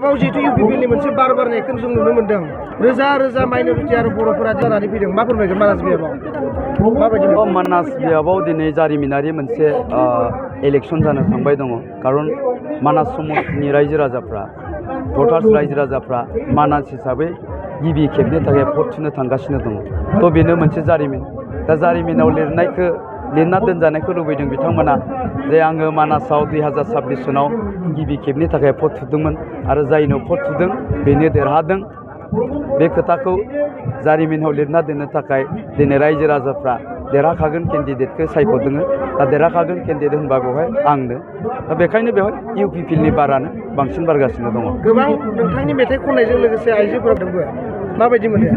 बाव जिहेतु इउपिपिएलनि मोनसे बार बारनायखौ जों नुनो मोन्दों रोजा रोजा माइनरिटि आरो बर'फोरा जानानै फैदों मा फोरमायगोन मानास बियाबाव माबायदि मानास बियाबाव दिनै जारिमिनारि मोनसे इलेक्सन जानो थांबाय दङ खारन मानास समष्टिनि रायजो राजाफ्रा भटार्स रायजो राजाफ्रा मानास हिसाबै गिबि खेबनि थाखाय भट थुनो थांगासिनो दङ थ' बेनो मोनसे जारिमिन दा जारिमिनाव लिरना दोनजानायखौ लुबैदों बिथांमोना जे आङो मानासाव 2026 सनाव गिबि खेबनि थाखाय भट थुदोंमोन आरो जायनो भट थुदों बेनो देरहादों बे खोथाखौ जारिमिनाव लिरना दोननो थाखाय दिनै रायजो राजाफ्रा देरहाखागोन केन्डिडेटखौ सायख'दों दा देरहाखागोन केन्डिडेट होनबा बेवहाय आंनो दा बेखायनो बेवहाय इउपिपिएलनि बारानो बांसिन बारगासिनो दङ गोबां नोंथांनि मेथाइ खननायजों लोगोसे आइजोफोरा दंबो माबायदि मोनो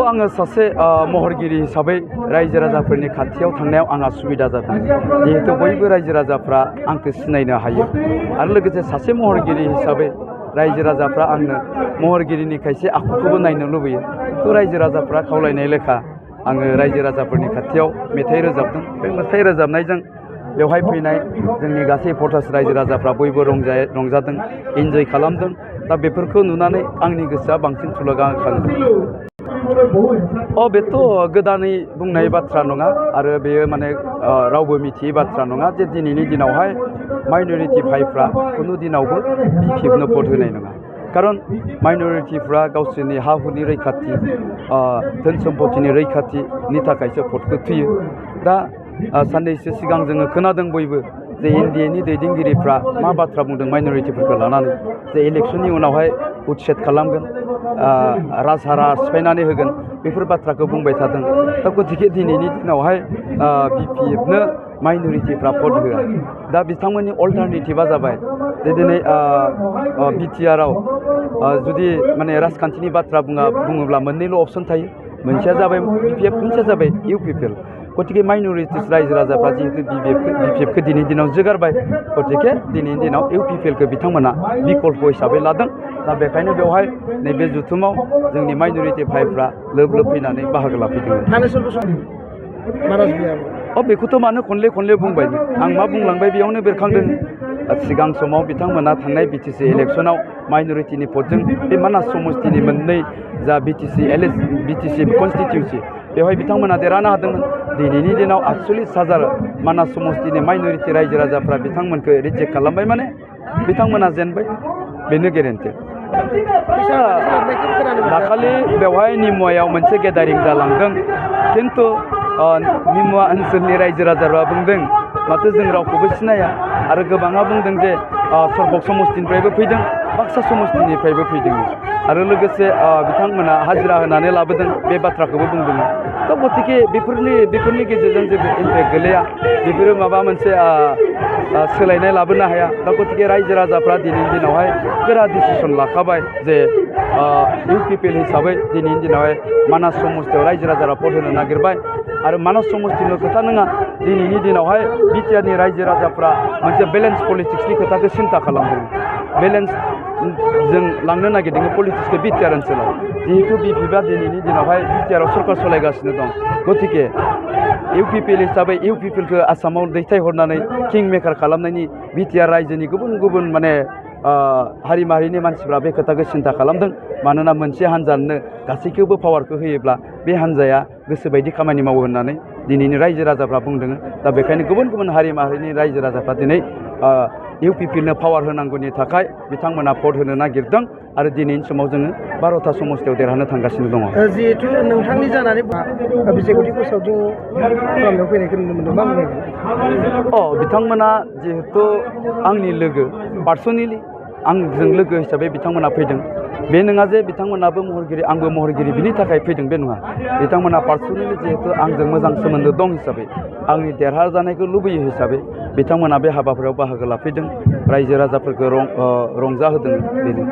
आङो सासे महरगिरि हिसाबै रायजो राजाफोरनि खाथियाव थांनायाव आंहा सुबिदा जादों जिहेतु बयबो रायजो राजाफ्रा आंखौ सिनायनो हायो आरो लोगोसे सासे महरगिरि हिसाबै रायजो राजाफ्रा आंनो महरगिरिनि खायसे आखुखौबो नायनो लुबैयो थ' रायजो राजाफ्रा खावलायनाय लेखा आङो रायजो राजाफोरनि खाथियाव मेथाइ रोजाबदों बे मेथाइ रोजाबनायजों बेवहाय फैनाय जोंनि गासै भटार्स रायजो राजाफ्रा बयबो रंजादों इन्जय खालामदों दा बेफोरखौ नुनानै आंनि गोसोआ बांसिन थुलुंगाखांदों बेथ' गोदानै बुंनाय बाथ्रा नङा आरो बेयो माने रावबो मिथियै बाथ्रा नङा जे दिनैनि दिनावहाय माइनरिटि भाइफ्रा खुनु दिनावबो बिपिएफनो भट होनाय नङा खारन माइनरिटिफ्रा गावसोरनि हा हुनि रैखाथि धोन सम्पतिनि रैखाथिनि थाखायसो भटखौ थुयो दा साननैसो सिगां जोङो खोनादों बयबो जे एनडिएनि दैदेनगिरिफ्रा मा बाथ्रा बुंदों माइनरिटिफोरखौ लानानै जे इलेक्सननि उनावहाय उच्चेद खालामगोन राजहारा सिफायनानै होगोन बेफोर बाथ्राखौ बुंबाय थादों दा गतिके दिनैनि दिनावहाय बिपिएफनो माइनरिटिफ्रा भट होआ दा बिथांमोननि अल्टारनेटिभा जाबाय जे दिनै बिटिआरआव जुदि माने राजखान्थिनि बाथ्रा बुङोब्ला मोननैल' अपसन थायो मोनसेया जाबाय बिपिएफ मोनसेया जाबाय इउपिपिएल गतिके माइनरिटिस रायजो राजाफ्रा जिहेतु बिपिएफखौ दिनैनि दिनाव जोगारबाय गतिके दिनैनि दिनाव इउपिपिएलखौ बिथांमोना बिकल्प हिसाबै लादों दा बेखायनो बेवहाय नैबे जुथुमाव जोंनि माइनरिटि भाइफ्रा लोब लोब फैनानै बाहागो लाफैदों बेखौथ' मानो खनले बुंबाय आं मा बुंलांबाय बेयावनो बेरखांदों सिगां समाव बिथांमोना थांनाय बिटिसि इलेक्सनाव माइनरिटिनि भटजों बे मानास समष्टिनि मोननै जा बिटिसि कनस्टिटिउन्सि बेवहाय बिथांमोना देरहानो हादोंमोन दिनैनि दिनाव 48,000 मानास समष्टिनि माइनरिटि रायजो राजाफ्रा बिथांमोनखौ रिजेक्ट खालामबाय माने बिथांमोना जेनबाय बेनो गेरेन्टि दाखालि बेवहाय निमुवायाव मोनसे गेदारिं जालांदों खिन्थु निमुवा ओनसोलनि रायजो राजाफ्रा बुंदों माथो जों रावखौबो सिनाया आरो गोबाङा बुंदों जे सरभग समष्टिनिफ्रायबो फैदों बाक्सा समष्टिनिफ्रायबो फैदों आरो लोगोसे बिथांमोना हाजिरा होनानै लाबोदों बे बाथ्राखौबो बुंदों दा गतिके बेफोरनि गेजेरजों जेबो इम्पेक्ट गोलैया बेफोरो माबा मोनसे सोलायनाय लाबोनो हाया दा गतिके रायजो राजाफ्रा दिनैनि दिनावहाय गोरा डिसिसन लाखाबाय जे इउपिपिएल हिसाबै दिनैनि दिनावहाय मानास समष्टियाव रायजो राजाफ्रा भट होनो नागिरबाय आरो मानास समष्टिनि खोथा नङा दिनैनि दिनावहाय बिटिआरनि रायजो राजाफ्रा मोनसे बेलेन्स पलिटिक्सनि खोथाखौ सिन्था खालामदों बेलेन्स जों लांनो नागिरदों पलिटिक्सखौ बिटिआर ओनसोलाव जिहेतु बिपिएफआ दिनैनि दिनावहाय बिटिआरआव सरकार सालायगासिनो दं गतिके इउपिपिएल हिसाबै इउपिपिएलखौ आसामाव दैथायहरनानै किं मेकार खालामनायनि बिटिआर रायजोनि गुबुन माने हारि माहारिनि मानसिफ्रा बे खोथाखौ सिन्था खालामदों मानोना मोनसे हान्जानो गासैखौबो पावारखौ होयोब्ला बे हान्जाया गोसोबायदि खामानि मावो होननानै दिनैनि रायजो राजाफ्रा बुंदों दा बेखायनो गुबुन हारि माहारिनि रायजो राजाफ्रा दिनै इउपिपिएलनो पावार होनांगौनि थाखाय बिथांमोना भट होनो नागिरदों आरो दिनैनि समाव जोङो 12था समष्टियाव देरहानो थांगासिनो दङ जिहेतु नोंथांनि जानानै बिसायख'थि फोसावदिं खालामनायाव फैनायखौ नुनो मोनदों मा बुंनांगोन बिथांमोना जिहेतु आंनि लोगो पार्सनेलि आंजों लोगो हिसाबै बिथांमोना फैदों बे नङा जे बिथांमोनाबो महरगिरि आंबो महरगिरि बिनि थाखाय फैदों बे नङा बिथांमोना पार्सनेलि जिहेतु आंजों मोजां सोमोन्दो दं हिसाबै आंनि देरहाजानायखौ लुबैयो हिसाबै बिथांमोना बे हाबाफारियाव बाहागो लाफैदों रायजो राजाफोरखौ रंजाहोदों बेनो